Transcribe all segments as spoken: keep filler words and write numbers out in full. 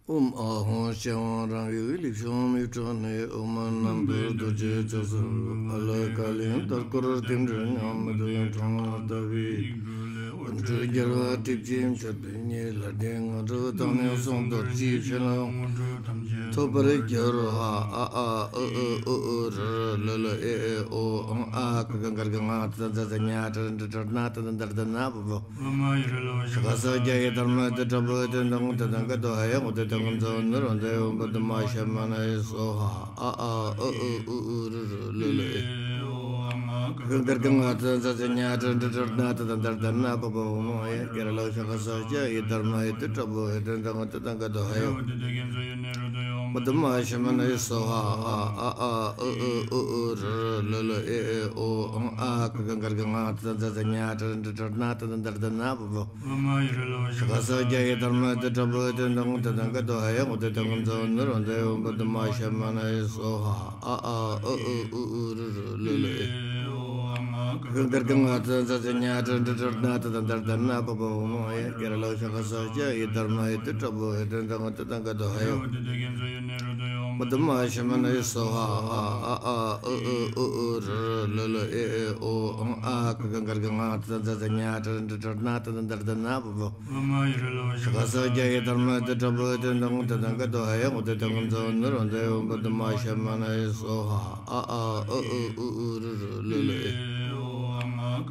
ཨོཾ་ཨཱཿཧཱུྃ་ཕྱི་དབང་རང་ཡུལ་ལས་བྱུང་མི་ཁྲོ་ནས། ཨོཾ་ནམ་མཁའ་རྡོ་རྗེ་ཕྱོགས་སུ་འཕོ། ཨ་ལ་ཀ་ལན་དར་སྐོར་རྟེན་འབྲེལ་ཉམས་མི་ལྡན་འཕྲང་ལ་ལྟ་བུའི། འོད་འཕྲོས་རྒྱལ་བ་སྲས་ཀྱི་མཆོད་པའི་ཉི་ལྷ་ལྡན། ངན་འགྲོ་དག་ནས་སྲུང་བརྡར་ཅིག་ཕྱིར་ལ་འོང་། ཐོབ་པར་གྱུར། ཨ་ཨ་ཨུ་ཨུ་ཨུ་ཨུ་རུ་ལུ་ལུ་ཨེ་ཨེ་ཨོ་ཨང་ཨ་ཀ་ག་ག་ག་ང་ཙ་ཙ་ཉ་ཏྲ་ཏྲ་ན་ཏ་ད་དར་ད་ན་པ་པ། ཤ་ཁ་ས་ཀྱ་ཡི་དར་མ་ཏི་དྲ་བོ་ཏི་དང་ཏི་དང་ཀ་དོ་ཧ་ཡ་ཧོ་ཏི་དང་ཀ་ཛོ་ནི་རོ་ཏི་ཡོ་པ་ཏི་མ་ཤ་མ་ན་ཡི་སོ་ཧ། ཨ་ཨ་ཨུ་ཨུ་ཨུ་རུ་རུ་ལུ་ལུ་ཨེ། ཧུ་གར་ག་ང་ཙ་ཙ་ཙ་ཉ་ཏྲ་ཏྲ་ཏྲ་ན་ཏ་དང་དར་དར་ན་པ་པ་ཧོ་མོ་ཡ་ཀྱ་ར་ལ་ཤ་ཁ་ས་ཀྱ་ཡི་དར་མ་ཡི་ཏི་དྲ་བོ་ཧེ་ཏི་དང་ཏི་དང་ཀ་དོ་ཧ་ཡ་ཧོ་ཏི་དང་ཀ་ཛོ་ཡོ་ནི་རོ་ཏི་ཡོ་པ་ཏི་མ་ཤ་མ་ན་ཡི་སོ་ཧ། ཨ་ཨ་ཨུ་ཨུ་ཨུ་ཨུ་རུ་རུ་ལུ་ལུ་ཨེ་ཨེ་ཨོ་ཨང་ཨ་ཀ་ག་གར་ག་ང་ཙ་ཙ་ཙ་ཉ་ཏྲ་ཏྲ་ཏྲ་ན་ཏ་དང་དར་དར་ན་པ་པ། ཤ་ཁ་ས་ཀྱ་ཡི་དར་མ་ཏི་དྲ་བོ་ཏི་དང་ཏི་དང་ཀ་དོ་ཧ་ཡ་ཧོ་ཏི་དང་ཀ་ཛོ་ནི་རོ་ཏི་ཡོ་པ་ཏི་མ་ཤ་མ་ན་ཡི་སོ་ཧ། ཨ་ཨ་ཨུ་ཨུ་ཨུ་ཨུ་རུ་རུ་ལུ་ལུ་ཨེ། ཧུ་གར་ག་ང་ཙ་ཙ་ཙ་ཉ་ཏྲ་ཏྲ་ཏྲ་ན་ཏ་དང་དར་དར་ན་པ་པ་ཧོ་མོ་ཡ་ཀྱ་ར་ལ་ཤ་ཁ་ས་ཀྱ་ཡི་དར་མ་ཡི་ཏི་དྲ་བོ་ཧེ་ཏི་དང་ཏི་དང་ཀ་དོ་ཧ་ཡ་ཧོ་ཏི་དང་ཀ་ཛོ་ཡོ་ནི་རོ་ཏི་ཡོ་པ་ཏི་མ་ཤ་མ་ན་ཡི་སོ་ཧ། ཨ་ཨ་ཨ་ཨུ་ཨུ་ཨུ་ཨུ་རུ་རུ་ལུ་ལུ་ཨེ་ཨེ་ཨོ་ཨང་ཨ་ཀ་ག་གར་ག་ང་ཙ་ཙ་ཙ་ཉ་ཏྲ་ཏྲ་ཏྲ་ན་ཏ་དང་དར་དར་ན་པ་པ། ཤ་ཁ་ས་ཀྱ་ཡི་དར་མ་ཏི་དྲ་བོ་ཏི་དང་ཏི་དང་ཀ་དོ་ཧ་ཡ་ཧོ་ཏི་དང་ཀ་ཛོ་ནི་རོ་ཏི་ཡོ་པ་ཏི་མ་ཤ་མ་ན་ཡི་སོ་ཧ། ཨ་ཨ་ཨུ་ཨུ་ཨུ་རུ་རུ་ལུ་ལུ་ཨེ།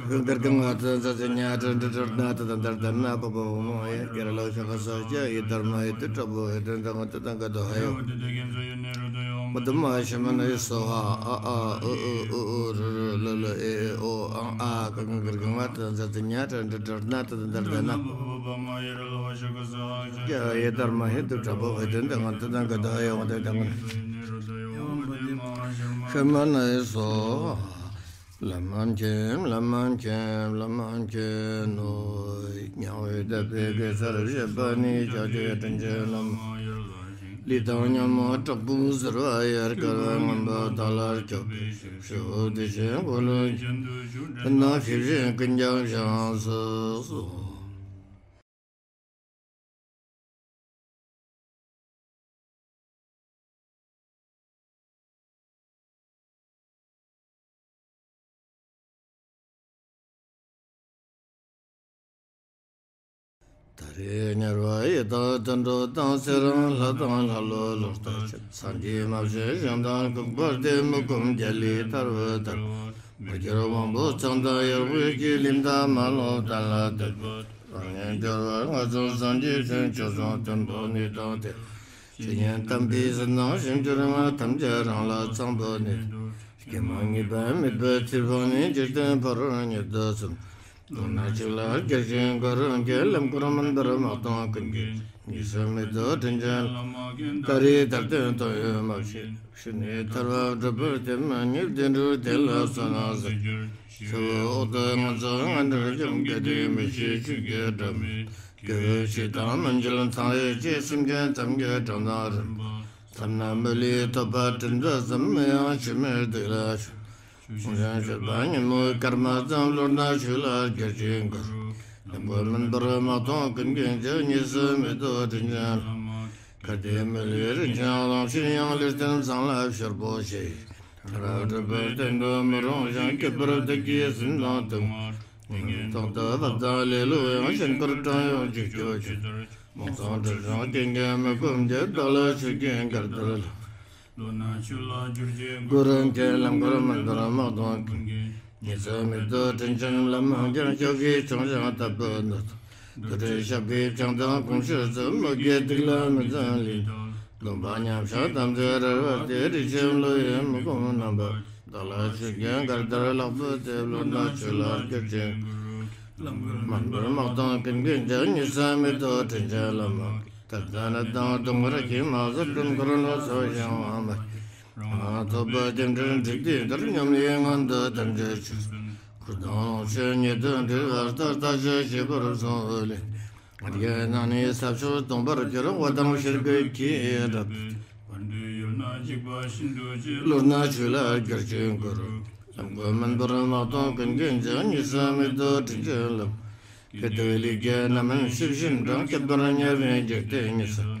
ཧུ་གར་ག་ང་ཙ་ཙ་ཙ་ཉ་ཏྲ་ཏྲ་ཏྲ་ན་ཏ་དང་དར་དར་ན་པ་པ་ཧོ་མོ་ཡ་ཀྱ་ར་ལ་ཤ་ཁ་ས་ཀྱ་ཡི་དར་མ་ཡི་ཏི་དྲ་བོ་ཧེ་ཏི་དང་ཏི་དང་ཀ་དོ་ཧ་ཡ་ཧོ་ཏི་དང་ཀ་ཛོ་ཡོ་ནི་རོ་ཏི་ཡོ་པ་ཏི་མ་ཤ་མ་ན་ཡི་སོ་ཧ། ཨ་ཨ་ཨུ་ཨུ་ཨུ་ཨུ་རུ་རུ་ལུ་ལུ་ཨེ་ཨེ་ཨོ་ཨང་ཨ་ཀ་ག་གར་ག་ང་ཙ་ཙ་ཙ་ཉ་ཏྲ་ཏྲ་ཏྲ་ན་ཏ་དང་དར་དར་ན་པ་པ། ཀྱ་ཡི་དར་མ་ཧེ་ཏི་དྲ་བོ་ཧེ་ཏི་དང་ཏི་དང་ཀ་དོ་ཧ་ཡ་ཧོ་ཏི་དང་ཤ་མ་ན་ཡི་སོ་ཧ། བླ་མ་མཁྱེན། བླ་མ་མཁྱེན། བླ་མ་མཁྱེན་ནོ། སྙིང་པོའི་བཟླས་པའི་གེ་སར་བཞད་པ་ནི། ཕྱག་རྒྱའི་དྲིན་ཅན་བླ་མ་ལས་དང་ཉོན་མོངས་དྲག་པོའི་གཟིར་བ་ཡལ། བསྐལ་པ་མངོན་པ་དག་ལ་སྐྱོབ་པའི་ཕྱིར། ཞི་བ་བདེ་ཆེན་འཁོར་ལོའི་རྒྱན་དུ་བཞུགས། དེ་ན་ཞི་བྱེད་ཀུན་ཀྱང་བྱང་སེམས་སོ། ད་རེས་དམྱལ་བ་ཡི་དྭགས་དུད་འགྲོ་དང་། ཚེ་རིང་ལྷ་དང་ལྷ་ཀླུ་ཀླུ་རྟ་ཅན། སངས་རྒྱས་མ་བྱོན་ཞིང་དང་ལྐུགས་པར་ལྡན། མི་ཁོམ་རྒྱལ་ལས་ཐར་བའི་དལ་བ། མི་འགྱུར་དབང་པོ་ཚངས་དང་ཡུལ་དབུས་ཀྱི། ལས་མཐའ་མ་ལོག་གཏན་ལ་འདས་པ། རང་ཉིད་འབྱོར་བ་ལྔ་བཅུ་སངས་རྒྱས་ཆོས། ཆོས་སྲུང་དོན་པོ་ནི་དང་དེ། ཆོས་ཉན་དམ་པའི་སེམས་དང་ཞིང་གྱུར་ལྔ། ཐམས་ཅད་རང་ལ་ཚངས་པ་ནི། ཀྱེ་མ་ངེས་པ་མེད་པའི་ཚེ་འཕོས་ནས། འཇིག་རྟེན་ཕ་རོལ་ཉིད་དུ་སོང་། ལོ་ན་ཕྱུགས་ལ་རྒྱལ་ཞིང་མགུར་གྱི། ལམ་མགོར་མུན་པར་དམག་དང་ཀུན་གྱི། གཉིས་སུ་མེད་དོ་དྲིན་ཅན་བླ་མ་མཁྱེན། ད་རེས་དལ་བརྟན་དོན་ཡོད་མ་བྱས། ཤི་ནས་ཐར་པ་སྒྲུབ་པར་བསྟེན་མ་ཉེས། བདེ་འགྲོའི་གཏེར་ལ་བསོད་ནམས་ཟད་གྱུར་ཅིག། འོག་ཏུ་ངན་སོང་ལྔ་འདིར་འཁྱམས། གལ་ཏེ་མི་ཤེས་ཆོས་ཀྱི་སྒྲ་མི་སྙན། དགེ་བའི་བཤེས་དང་སྨན་བཅོལ་མཚང་ལས་བཅད། སེམས་ཅན་ཙམ་གྱི་གྲངས་དང་རིམ་པ། བསམ་ན་མི་ལུས་ཐོབ་པ་དྲན་པ་ཙམ། མི་ཡང་ཕྱི་མའི་སྡིག་ལ་ཞུགས། གསུང་ཞིང་སྤྱོད་པ་ཉོན་མོངས་སྐར་མ་ཙམ། བློ་སྣ་ཆོས་ལ་སྒྱུར་ཅིང་མགུར། ལམ་མགོན་མུན་པར་དམག་དང་ཀུན་མཁྱེན་ཀྱང་། གཉིས་སུ་མེད་དོ་དྲིན་ཅན་བླ་མ། གལ་ཏེ་མི་ལུས་རིན་ཆེན་གླང་ཆེན་ཡང་། ལུས་རྟེན་ཚང་ལ་ཕྱུར་པོ་ཆེ། ཐར་པ་སྒྲུབ་པར་བསྟན་དུ་མི་རུང་ཞིང་། བསྐལ་པར་བདག་གིས་ཟིན་དང་བཏུལ། ངན་ངོན་དང་དུ་བབ་དང་ལེ་ལོ་ཡང་། བྱིང་རྐོར་བྲང་གཡོག་འཇིགས་སྐྱོབ་ཆེད། མང་སྲང་གྲུ་གཟིངས་རྐྱེན་གྱིས་མི་ཁོམ་རྒྱུ། བདག་ལ་ཆོས་ཀྱི་གར་དར་ལ། ལོ་ན་ཆོས་ལ་སྒྱུར་བྱེད་མགུར་རང་གི། ལམ་མགོར་མུན་པར་དམག་དང་ཀུན་གྱི། གཉིས་སུ་མེད་དོ་དྲིན་ཅན་བླ་མ་ཀྱང་། སྐྱོབ་དགོས་བྱུང་ཞིང་དལ་བུ་འདི་ལྟར། དུར་ཁྲོད་ཞགས་པའི་བྱང་དང་གོང་ཕྱོགས་སུ། མི་དགེ་སྡིག་ལ་མི་འཛེམ་ལས་དང་། སྡོམ་པ་མཉམ་བཞག་དམ་ཚིག་རལ་པར་བལྟས། རིག་བྱེད་བློ་ཡིས་མི་ཁོམ་རྣམ་པར། བདག་ལ་ཆོས་ཀྱི་གར་དར་ལག་པར་གཏད། བློ་སྣ་ཆོས་ལ་སྒྱུར་ཅིང་། ལམ་མགོན་མུན་པར་དམག་དང་ཀུན་མཁྱེན་ཀྱང་། གཉིས་སུ་མེད་དོ་དྲིན་ཅན་བླ་མ། དལ་བ་ནད་དང་གདུང་དཀར་གྱིས། མ་བསད་བྲན་འཁོར་ལ་སོགས་ཡང་བ་མེད། རང་ཐོབ་པའི་རྟེན་འབྲེལ་འགྲིག་དེ་ལྟར། ཉམས་ལེན་ངང་དུ་དམ་བཅའ་ཆོས། འཁོར་དང་ལོངས་སྤྱོད་ཉིད་དུ་འབྲེལ་བ་ལྟར། ལྟ་ཞིབ་བྱེད་པར་སོང་བའི་ལན། ང་རྒྱལ་ནང་ནས་ས་ཕྱོགས་སྟོང་པར་གྱུར། དབང་དང་ཤེས་རྒ་གིས་བྲབ་སྟེ། བར་དོའི་ཡུལ་ན་འཇིགས་པ་ཤིན་ཏུ་ཆེ། བློ་སྣ་ཆོས་ལ་སྒྱུར་ཅིང་མགུར། ལམ་མགོན་མུན་པར་དམག་དང་ཀུན་མཁྱེན་ཀྱང་། གཉིས་སུ་མེད་དོ་དྲིན་ཅན་བླ་མ། གལ་ཏེ་ལས་ཀྱི་རྣམ་སྨིན་ཞིབ་བཞིན་དང་། བསྐལ་པར་དམྱལ་བའི་འཇིག་རྟེན་གཉིས་སུ།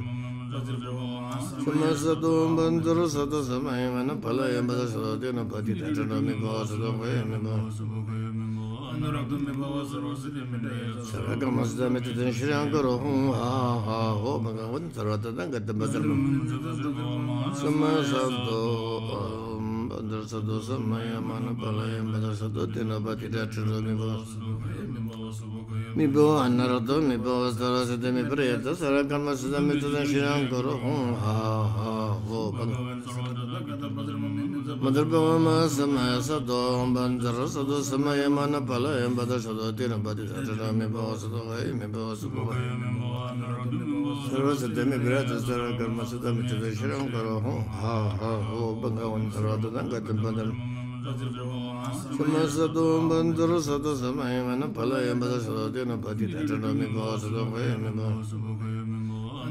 སམ་མ་སཏྭ། བྷ་དྲ་སཏྭ། སམ་མ་ཡ་མ་ན་པཱ་ལ་ཡ། བྷ་དྲ་སཏྭ། ཏཱི་ན་བྷ་ཏི། ཏྲ་ཏྲ་མི་བྷ་ཝ། སཏྭ་ཏྭ། བྷ་ཡ་མི་བྷ་ཝ། སརྦ་ཀརྨ་སིདྡྷ་མི་ཏུ་ཏེ་ན་ཤྲི་ཡང་ཀ་རོ། ཧཱུྃ་ཧ་ཧ་ཧོ། བྷ་ག་ཝན་སརྦ་ཏ་ཐཱ་ག་ཏ་བྷ་དྲ་མ། སམ་མ་སཏྭ། བྷ་དྲ་སཏྭ། སམ་མ་ཡ་མ་ན་པཱ་ལ་ཡ། བྷ་དྲ་སཏྭ། ཏཱི་ན་བྷ་ཏི། ཏྲ་ཏྲ་མི་བྷ་ཝ། མི་བྷ་ཝ། ཨ་ན་རག་ཏོ་མི་བྷ་ཝ། ས་ར་སི་ཏ་མི་པྲ་ཡ་ཏ། སརྦ་ཀརྨ་སིདྡྷ་མི་ཏུ་ཏེ་ན་ཤྲི་ཡང་ཀ་རོ། ཧཱུྃ་ཧ་ཧ་ཧོ། བྷ་ག་ཝན་སརྦ་ཏ་ཐཱ་ག་ཏ་བྷ་དྲ་མ། མ་དྷརྦྷ་མ་སམ་མ་སཏྭ། བྷ་དྲ་སཏྭ། སམ་མ་ཡ་མ་ན་པཱ་ལ་ཡ། བྷ་དྲ་སཏྭ། ཏཱི་ན་བྷ་ཏི། ཏྲ་ཏྲ་མི་བྷ་ཝ། སཏྭ་ཏྭ། བྷ་ཡ་མི་བྷ་ཝ། སུ་བྷ་ག་ཡ་མི་བྷ་ཝ། ཨ་ན་རག་ཏོ་མི་བྷ་ཝ། ས་ར་སི་ཏ་མི་པྲ་ཡ་ཏ། སརྦ་ཀརྨ་སིདྡྷ་མི་ཏུ་ཏེ་ན་ཤྲི་ཡང་ཀ་རོ། ཧཱུྃ་ཧ་ཧ་ཧོ། བྷ་ག་ཝན་སརྦ་ཏ་ཐཱ་ག་ཏ་བྷ་དྲ་མ། སམ་མ་སཏྭ། བྷ་དྲ་སཏྭ། སམ་མ་ཡ་མ་ན་པཱ་ལ་ཡ། བྷ་དྲ་སཏྭ། ཏཱི་ན་བྷ་ཏི། ཏྲ་ཏྲ་མི་བྷ་ཝ། སཏྭ་ཏྭ། བྷ་ཡ་མི་བྷ་ཝ།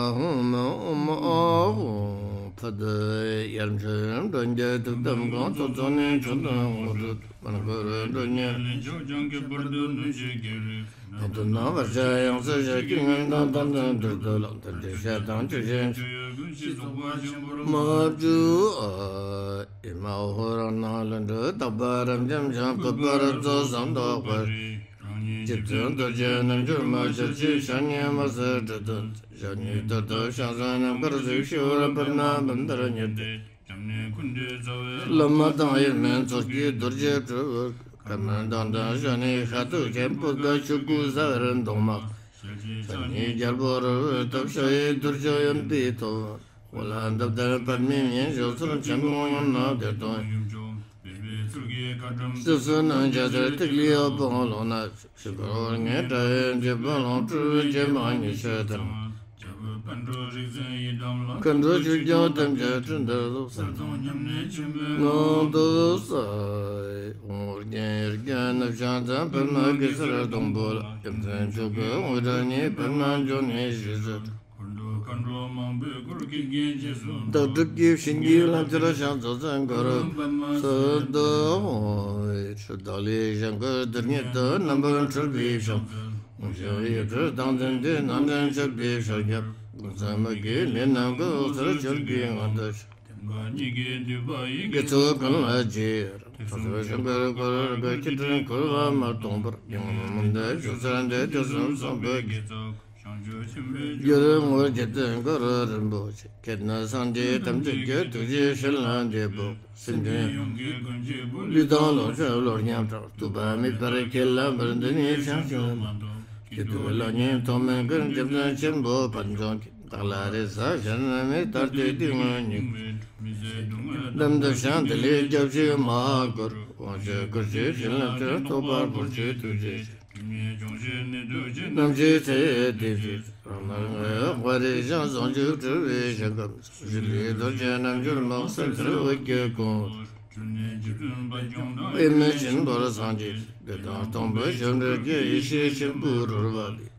ཨ་ཧུ་མ་ཨུ་མ་ཨ་ཧུ། ཕུ་དུ་ཡར་མཆོད་འགྲོ་འགྱུར་ཐུགས་དམ་སྐོང་ཚོགས་ཚོགས་ནས་མཆོད་དང་དབང་སྒྲུབ་མར་འཁོར་འགྲོ་ཉེར་ལེན་ཕྱོགས་བཅུ་ཁྱབ་པར་དུ་གནོད་བྱེད་བགེགས་རིགས་ནང་དུ་སྣང་བར་བྱ། ཡང་སྲིད་ཞལ་བཀོད་ངན་དང་དམ་ལྡན་དུར་དུ་ལ། མཐར་གྱིས་ཤ་དང་ཅི་བཞིན་ཆུ་ཡོད་ཀུན་གཞི་ཚོགས་པ་ཆེན་པོར་མ་བཅུ་ཨ། ཨེ་མ་ཧོ། རང་སྣང་ལྷུན་གྲུབ་དག་པ་རབ་འབྱམས་ཤིང་། བཀོད་པ་རབ་རྫོགས་ཟམ་གདོགས་པའི་རིགས། རང་ཉིད་རྗེ་བཙུན་རྡོ་རྗེ་རྣལ་འབྱོར་མ། ཞལ་གཅིག་ཕྱག་གཉིས་དམར་སེར་སྦྲེལ་དོན། ཞབས་གཉིས་ཐུར་དུ་ཕྱག་མཚན་རྣམ་དཀར་གཟིགས། ཕྱི་བོར་པདྨ་བཻ་ཌཱ་ར་ཉི་ཟླའི། བླ་མ་དང་དབྱེར་མེད་ཚོགས་ཀྱི་རྡོ་རྗེ་སྤྲུལ་པ། མཁའ་སྤྱོད་མདངས་ལྡན་ཞལ་ནི་ཤ་དུག་ཅན། སྤུ་ག་ཆོས་སྐུ་ཟེར་མདོག་དམར། ཕྱག་གཉིས་རྒྱལ་པོ་རོལ་པའི་སྟབས། ཕྱག་གཡས་རྡོ་རྗེ་གཡོན་པས་ཐོབ། འོག་ལ་འདབ་ལྡན་པདྨའི་གཉེན། ཞབས་སོར་ཆེན་པོ་ངོམས་ན་བདེ་སྟོང་ཡུམ་མཆོག་སྤྲུལ་པའི་ཚུལ་གྱིས་བཀའ་གདམས་སྲིད་ཞིའི་ནང་འཇའ་ཟེར་ཐིག་ལེའི་དབུ་འཕང་ཀློང་ན། ཞིང་ཁམས་དབང་ལྔའི་དྲ་བའི་འཇིགས་པ་ལངས། སྤྲུལ་པའི་རྗེ་འབངས་ཉི་ཤུ་རྩ་ལྔ། རྒྱལ་པོ་པཎ་གྲུབ་རིག་འཛིན་ཡི་དམ་ལ། མཁའ་འགྲོ་ཆོས་སྐྱོང་ཐམས་ཅད་སྤྲིན་ལྟར་རློབས། གསེར་སྡོང་མཉམ་གནས་ཆེན་པོའི་ངང་དུ་གསལ། དབང་པོ་རྒྱན་ཡེ་རྒྱན་ནུབ་བྱང་མཚམས། པདྨ་གེ་སར་སྡོང་པོ་ལ། རྒྱལ་མཚན་མཆོག་གི་དབུ་སྐྲ་གཉིས། པདྨ་འབྱུང་གནས་ཞེས་སུ། འཁོར་འདུལ་མཁའ་འགྲོ་མང་པོས་བསྐོར། ཀུན་མཁྱེན་རྗེས་སུ། བདག་སྒྲུབ་ཀྱི་བྱིན་གྱིས་བརླབ་ཕྱིར། ཕྱག་རྫོགས་མཚན་དཀར་པོ་པདྨ་སིདྡྷི་ཧཱུྃ། བདག་ལས་ཞིང་བཀོད་རྡུལ་སྙེད་དུ། རྣམ་པར་འཕྲུལ་པའི་ཕྱག་འཚལ་ལོ། ཡེ་གྲོལ་སྟངས་འཛིན་ཏེ། སྣ་འདྲེན་ཕྱག་རྒྱའི་ཕྱག་རྒྱ། ཀུན་བཟང་མི་དགེའི་ལས་རྣམས་ཀུན། འོད་གསལ་མཆོད་པའི་ངང་དུ་ཕྱག་དགེ་ཚོགས་ཀུན་ལ་རྗེས་ཐོབ། ཞིང་ཁམས་འཁོར་བར་འཁོར་བའི་སྐྱེ་འགྲོའི་འཁོར་བ་མ་སྟོངས་པར། ཡང་སྲིད་མུ་མཐའི་བཞུགས་ཚར་འདས། དུས་གསུམ་བསམ་པའི་དགེ་ཚོགས་བྱང་ཆུབ་ཆེན་པོའི་རྒྱུར། ངོ་བོ་རྗེ་བཙུན་གུ་རུ་རིན་པོ་ཆེ། མཁྱེན་ན་སངས་རྒྱས་ཐམས་ཅད་ཀྱི། ཐུགས་རྗེའི་བྱིན་རླབས་འབྲས་བུ་སེམས་ཅན་ཡོངས་ཀྱི་ཀུན་གྱི་བུ། ལུས་དང་ལོངས་སྤྱོད་བློ་མཉམ་སྤྲོ། ཐུབ་པ་མེད་པར་ཁྱེད་ལ་འབུལ། འདི་ནི་བྱང་ཆུབ་མ་ཐོབ་ཀྱི། དུས་ལ་ཉེ་ཐོག་མེད་ཀུན། རྗེ་བཙུན་ཆེན་པོ་དཔལ་འབྱུང་གིས། བདག་ལ་རེ་ས་གཞན་མེད། ལྟར་ཏེ་དུས་ངན་སྙིགས་མའི་འགྲམ་དུ་བཞེངས། དེ་ལས་སྐྱབས་མཆི་མ་དགོས། དབང་ཕྱུག་གུ་རུའི་བྱིན་རླབས་ཀྱིས། ཐོབ་པར་བོར་ཆེས་ཐུགས་རྗེ་ཆེ། རྣམ་ཤེས་ཚེ་འདི་ཕྱིར། རང་སྣང་ངོ་བོ་དཔའ་རིས་ཤིང་། ཟུང་འཇུག་སྤྲུལ་པའི་ཞིང་ཁམས་སུ། ཞི་ལུས་རྡོ་རྗེ་རྣལ་འབྱོར་མ། སེམས་དཔའི་འོད་ཀྱིས་བསྐོར། དབྱེར་མེད་ཆེན་པོར་སངས་རྒྱས། བདེ་སྟོང་སྟོང་པའི་ཞབས་འདྲ་གི། ཡེ་ཤེས་ཆེན་པོའི་རོལ་པ་ལས།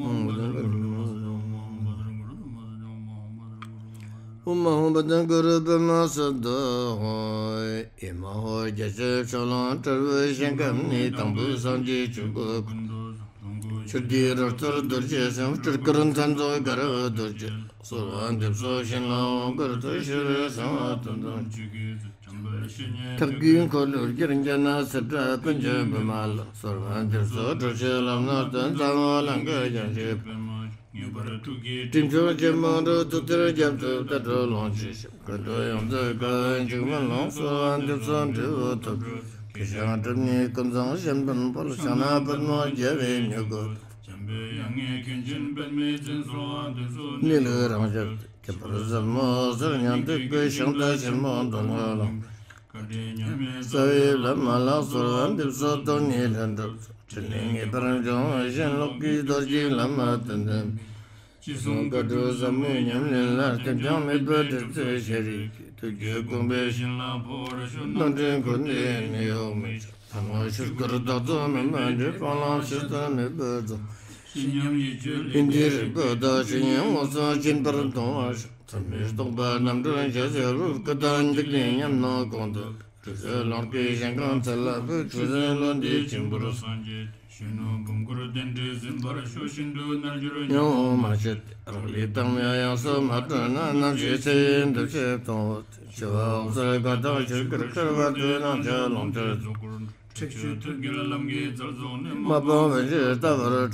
ཨོཾ་བཛྲ་གུ་རུ་པདྨ་སིདྡྷི་ཧོ། ཨེ་མ་ཧོ། རྒྱ་ཆེན་ཕྱོགས་གླང་དྲིལ་བུ་ཞིང་ཁམས་ནས། དང་པོའི་སངས་རྒྱས་ཆོས་སྐུ་ཀུན་ཏུ་བཟང་། ཆོས་ཀྱི་རོལ་རྩེད་རྡོ་རྗེ་སེམས། སྤྲུལ་སྐུར་མཚན་རྫོགས་དཀར་པོ་རྡོ་རྗེ་ལ། གསོལ་བ་འདེབས་སོ་བྱིན་རླབས་དབང་བསྐུར་དུ། ཞི་བའི་གསང་བ་དོན་དམ་ཆོས་ཀྱི་མཛོད། ཐུགས་ཀྱི་འཁོར་ལོས་སྒྱུར་ཉི་མ་སེར་སྐྱ་པཎ་ཆེན་བི་མ་ལ། གསོལ་བ་འདེབས་སོ་གྲུབ་ཆེན་ལམ་སྣ་བདུན། ཟབ་མོ་ལམ་གྱི་རྒྱན་གྱི་པདྨ། དཀྲིས་མཆོག་ཆེན་པོ་འགྲོ། ཐུགས་གཏེར་རྒྱ་མཚོའི་གཏེར་དྲུག་ལོངས་སྤྱོད་ཞབས། ཀུན་ཏུ་ཡོངས་འཛིན་དགའ་བས་འཇིགས་མེད་ཀློང་། གསོལ་བ་འདེབས་སོ་འབྲས་བུ་ཐོབ་གྲོལ། སྐྱེས་ཤིང་གྲུབ་ནས་ཀུན་བཟང་གཞན་ཕན་དཔལ། ཕྱག་ན་པདྨོ་རྒྱལ་བའི་མྱུ་གུ། འཇམ་པའི་དབྱངས་ངེས་མཁན་ཆེན་པདྨའི་མཚན། གསོལ་བ་འདེབས་སོ་གནས་ལུགས་རང་ཞལ་དུ། ཁྱད་པར་ཟབ་མོའི་ཟུར་ཉམས་སྟེ། སྐུ་ཤིང་རྟ་ཆེན་མོ་འདོམ་ལ་ལྷུང་། བཀའ་དྲིན་མཉམ་མེད་རྩ་བའི་བླ་མ་ལ། གསོལ་བ་འདེབས་སོ་སྟོང་ཉིད་ལྷུན་གྲུབ། ཕྲིན་ལས་ངེས་པར་འབྱུང་བ་བཞིན། ལོག་གི་རྡོ་རྗེའི་བླ་མ་དོན་ལྡན། ཅི་གསུང་བཀའ་སྒྲུབ་ཟབ་མོའི་ཉམས་ལེན་ལ། ལྟེམ་རྐྱང་མེད་པར་དྲིན་གཟོ་ཤེས་རིག་གིས། ཐུགས་རྒྱུད་དགོངས་པའི་བྱིན་རླབས་འཕོ་བར་ཤོག། རྣམ་འདྲེན་འཁོར་འདས་ནད་གཡོག་མེད་ཅིང་། ལྷ་མོ་ཆོས་སྐུར་བདག་ཏུ་མི་མ་འདྲེས། སྤང་བླང་ཕྱིར་བཏང་མེད་པར་རྫོགས། ཡིད་ཀྱི་རིག་པ་དག་ཕྱིན་ཡང་མངོན་སུམ་མཁྱེན་པར་མཐོང་བར་ཤོག། མཚམས་མེད་རྟོག་པ་རྣམ་གྲོལ་འཇའ་ཟེར་བུ། སྐུ་དང་འཇིག་རྟེན་ཉམས་སྣང་གོང་དུ། རིག་འཛིན་ཀློང་གི་ཞིང་ཁམས་ཚད་ལ་ཕུལ། ཆོས་འཛིན་བློ་འདས་ཆེན་པོར་སངས་རྒྱས། གཞོན་ནུ་བུམ་སྐུར་གདན་འདྲེན་ཟིན་པར་ཤོག། ཤིན་ཏུ་རྣལ་འབྱོར་སྙིང་པོ་མ་བྱས་ཏེ། རག་ལས་དྭངས་མའི་དབྱངས་སུ་མ་གྲོལ་ན། ནམ་ཞིག་ཚེ་ཡི་འདུ་བྱེད་གཏོང་བ་དང་། འཆི་བ་འོག་གསལ་དགའ་དང་ཆོས་སྐུར་འཁོར་བ་སྟོད། སྣང་ཆ་ལོངས་སྤྱོད་རྫོགས་སྐུར། ཁྲེགས་ཆོད་ཐུགས་ཀྱི་ལམ་གྱི་རྩལ་རྫོགས་ནས། མ་སྤངས་བར་ཆད་ལྟ་བར་གྲོལ།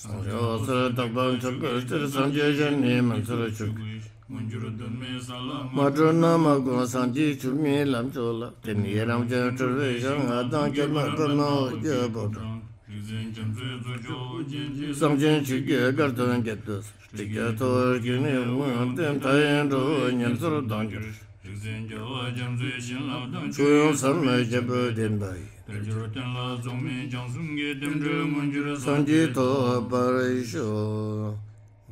སངས་རྒྱས་འོད་གསལ་དག་པ་མཆོག་གི་གཏེར། སངས་རྒྱས་གཞན་ནས་མི་འཚོལ་ཆོས་སྐུའི། མངོན་གྱུར་གདོད་མའི་ས་ལ་མ་གྲོལ་ན། མ་གོམས་སངས་རྒྱས་ཆོས་མིན་ལམ་མཆོག་ལ། དེ་ནས་རང་རྒྱལ་སྤྲུལ་པའི་ཞལ་སྔ་དང་། སྐྱེལ་མ་པདྨ་འོད་ཀྱི་སྤོབས་དང་། རིག་འཛིན་རྒྱ་མཚོའི་གཙོ་མཆོག་ཨོ་རྒྱན་གྱིས། གསང་ཆེན་ཆོས་ཀྱི་དགའ་སྟོན་རྒྱལ་དུ་གསོལ། རིགས་བརྒྱ་ཐོབ་པར་གྱུར་ནས་དབང་ཡོད་དེ། མཐའ་ཡས་འགྲོ་བའི་ཉེན་ཚོར་ལྡང་གྱུར་ཅིག། རིག་འཛིན་རྒྱལ་བ་རྒྱ་མཚོའི་བྱིན་རླབས་དང་། ཆོས་དབྱིངས་ཟབ་མོའི་རྒྱལ་པོའི་བདེན་པ་ཡིས། དལ་འབྱོར་གཏན་ལ་རྫོགས་མིན་བྱང་སེམས་ཀྱི། རྟེན་འབྲེལ་མངོན་གྱུར་སངས་རྒྱས་ཐོབ་པར་ཤོག།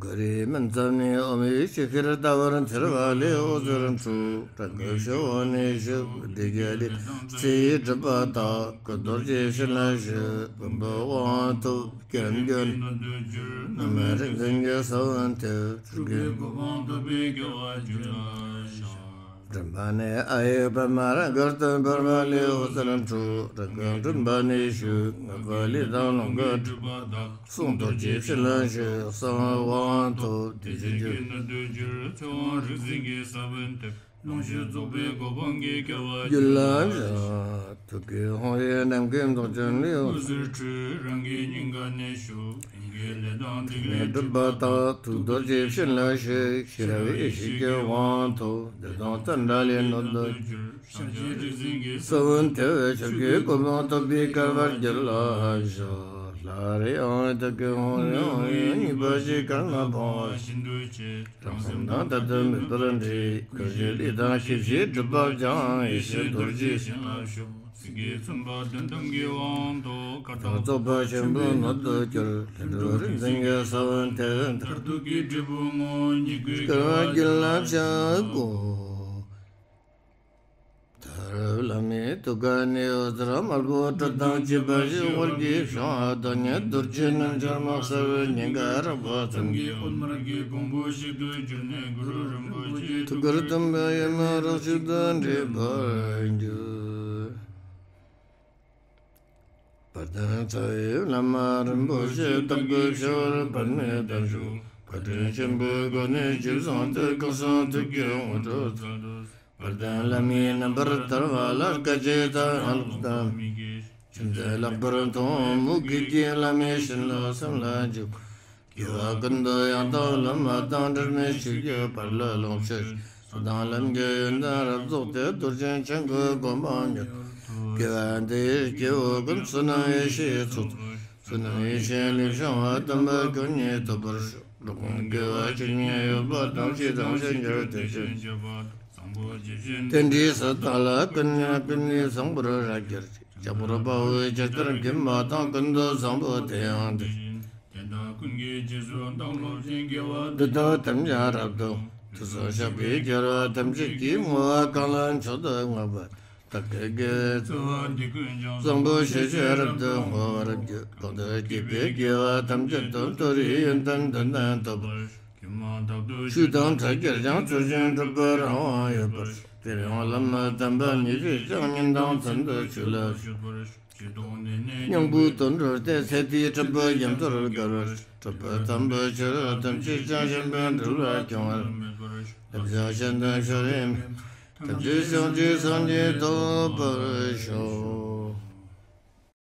གུ་རུའི་སྨིན་མཚམས་ནས་ཨོཾ་ཡེ་ཤེས་ཤེལ་ཟླ་བར་འཚེར་བ་ལས་འོད་ཟེར་འཕྲོས། རང་གི་ཤུལ་འོང་ནས་ཞུགས་སྒྲིབ་བརྒྱད་ལས་དང་། ཚེ་ཡི་སྒྲིབ་པ་དག་གི་རྡོ་རྗེའི་བྱིན་རླབས་ཞུགས། བུམ་པའི་དབང་ཐོབ་ཀྱི་རྒྱུན་ནམ་རིག་འཛིན་གྱི་ས་བོན་ཐེབས། ཆོས་ཀྱི་གོ་འཕང་ཐོབ་པའི་སྐལ་བ་ཅིག་ལ་ཤོག། མགྲིན་པ་ནས་ཨ་ཡེ་པདྨ་རཱ་གར་དུ་འབར་བ་ལས་འོད་ཟེར་འཕྲོས། རང་གི་མགྲིན་པ་ནས་ཞུགས། ལྔ་པ་ལས་དང་ལོངས་སྐུ་སྒྲིབ་པ་དག་གསུང་རྡོ་རྗེའི་བྱིན་རླབས་ཞུགས། གསང་བའི་དབང་ཐོབ་བདེ་ཆེན་གྱི་སྣོད་དུ་གྱུར། ཚེ་དབང་རིག་འཛིན་གྱི་ས་བོན་ཐེབས། ལོངས་སྤྱོད་རྫོགས་པའི་གོ་འཕང་གི་སྐལ་བ་རྒྱུད་ལ་བཞག། ཐུགས་ཀའི་ཧཱུྃ་ཡིག་ནམ་མཁའི་མདོག་ཅན་ལས་འོད་ཟེར་འཕྲོས། རང་གི་སྙིང་ག་ནས་ཞུགས། ཡིད་ཀྱི་ལས་དང་ཐིག་ལེ་སྒྲིབ་པ་དག་ཐུགས་རྡོ་རྗེའི་བྱིན་རླབས་ཞུགས། ཤེས་རབ་ཡེ་ཤེས་ཀྱི་དབང་ཐོབ་བདེ་སྟོང་རྩ་འདྲ་ལས་སྣོད་དུ་གྱུར། ས་བོན་ཐེབས། ཆོས་ཀྱི་གོ་འཕང་ཐོབ་པའི་སྐལ་བ་རྒྱུད་ལ་བཞག། སླར་ཡང་ཐུགས་ཀའི་ཧཱུྃ་ཡིག་གཉིས་པ་ཞིག་གར་ལ་སྤོང་བ་བཞིན་དུ་བྱས། རང་སེམས་དང་དེ་དང་མེད་པར་འདྲེས། ཀུན་གཞི་ལས་དང་ཤེས་བྱའི་སྒྲིབ་པ་སྦྱངས། ཡེ་ཤེས་རྡོ་རྗེའི་བྱིན་རླབས་ཞུགས། ཚིག་གི་མཚོན་པ་དོན་དམ་གྱི་དབང་ཐོབ། མཁའ་ལྟར་རྫོགས་པ་ཆེན་པོའི་སྣོད་དུ་གྱུར། ལྷུན་གྲུབ་རིག་འཛིན་གྱི་ས་བོན་ཐེབས། མཐར་ཐུག་གི་འབྲས་བུ་ངོ་བོ་ཉིད་སྐུའི་སྐལ་བ་རྒྱུད་ལ་བཞག་གོ། མཐར་བླ་མའི་ཐུགས་ཀ་ནས་འོད་ཟེར་དམར་པོ་སྤྲོ་དང་བཅས་པ་ཞིག་འོད་ཀྱིས་བྱུང་བ་དང་། ཉིད་རྡོ་རྗེ་རྣལ་འབྱོར་མ་གསལ་བའི་སྙིང་ག་རེག་པ་ཙམ་གྱིས། འོད་དམར་གྱི་གོང་བུ་ཞིག་ཏུ་གྱུར་ནས། གུ་རུ་རིན་པོ་ཆེའི་ཐུགས་ཀར་བསྟིམ་པས་ཡུམ་རོ་གཅིག་ཏུ་འདྲེས་པར་གྱུར། དཔལ་ལྡན་རྩ་བའི་བླ་མ་རིན་པོ་ཆེ། བདག་གི་ཆེ་བར་པདྨའི་གདན་བཞུགས། བཀའ་དྲིན་ཆེན་པོའི་སྒོ་ནས་ཇི་བཟུང་སྟེ། སྐུ་གསུང་ཐུགས་ཀྱི་དངོས་གྲུབ་སྩལ་དུ། དཔལ་ལྡན་བླ་མའི་རྣམ་པར་ཐར་པ་ལ། བསྐལ་བརྒྱའི་དང་ཡང་ལོག་དང་། ཆོས་འཛིན་ལེགས་པར་མཐོང་བ་མོས་གུས་ཀྱིས། བླ་མའི་བྱིན་རླབས་སེམས་ལ་འཇུག། དགེ་བ་ཀུན་ཏུ་ཡང་དག་བསླབ་པ་དང་། འབྲལ་མེད་ཆོས་ཀྱི་བར་ལ་ལོངས་སྤྱོད། ཚོགས་དང་ལམ་གྱི་ཡོན་ཏན་རབ་རྫོགས་ཏེ། རྡོ་རྗེ་འཆང་གི་གོ་འཕང་མྱུར་ཐོབ། དགེ་བ་འདི་ཡིས་སྐྱེ་བོ་ཀུན། བསོད་ནམས་ཡེ་ཤེས་ཚོགས། བསོད་ནམས་ཡེ་ཤེས་ལས་བྱུང་བ། དམ་པ་སྐུ་གཉིས་ཐོབ་པར་ཤོག། འགྲོ་ཀུན་དགེ་བ་ཇི་སྙེད་ཡོད་པ་དང་། བྱས་དང་བྱེད་འགྱུར་དེ་བཞིན་བྱེད་པ་དང་། བཟང་པོ་ཇི་བཞིན་དེ་འདྲའི་སུ་དག་ལ། ཀུན་ནས་ཀུན་ནས་བཟང་པོར་རབ་གྱུར་ཅིག། ལྕགས་ཕུར་དཔའ་བོས་ཇི་ལྟར་མགོན་པ་དང་། ཀུན་ཏུ་བཟང་པོ་དེ་ཡང་འདིར། དེ་དག་ཀུན་གྱི་རྗེས་སུ་བདག་སློབ་ཅིང་། དགེ་བ་འདི་དག་ཐམས་ཅད་རབ་ཏུ། དུས་སུ་བཤགས་པའི་དགེ་བ་ཐམས་ཅད་ཀྱིས། བསྔོ་བ་གང་ལ་མཆོག་ཏུ་བསྔགས་པ། བདག་གི་དགེ་བའི་རྩ་བ་འདི་ཀུན་ཀྱང་། བཟང་པོ་ཞེས་བྱའི་རབ་ཏུ་བསྔོ་བར་བགྱི། གང་དུ་སྐྱེས་པའི་དགེ་བ་ཐམས་ཅད་དུ། མཐོ་རིས་ཡོན་ཏན་བདུན་ལྡན་ཐོབ་པར། ཆོས་དང་ཕྲད་ཀྱང་ཚུལ་བཞིན་སྒྲུབ་པར་རང་དབང་ཡོད་པར། དེ་ཡང་བླ་མ་དམ་པ་ཉིད་ཀྱིས་ཀྱང་། ཉིན་དང་མཚན་དུ་ཆོས་ལ་ཞུགས་པར། སྙིང་པོའི་དོན་གྲུབ་སྟེ། ཚེ་འདིའི་འཕྲད་པ་ཡུན་དུ་བསྐལ་བར། གྲུབ་པ་དམ་པའི་ཆོས་ཐམས་ཅད་ཀྱང་། གཞན་ཕན་འབྲེལ་བ་སྐྱོང་བར། ལེགས་བྱང་སྤྱན་ལྡན་ཤཱ་རིའི་བུས། ཐམས་ཅད་བྱང་ཆུབ་སངས་རྒྱས་ཐོབ་པར་ཤོག།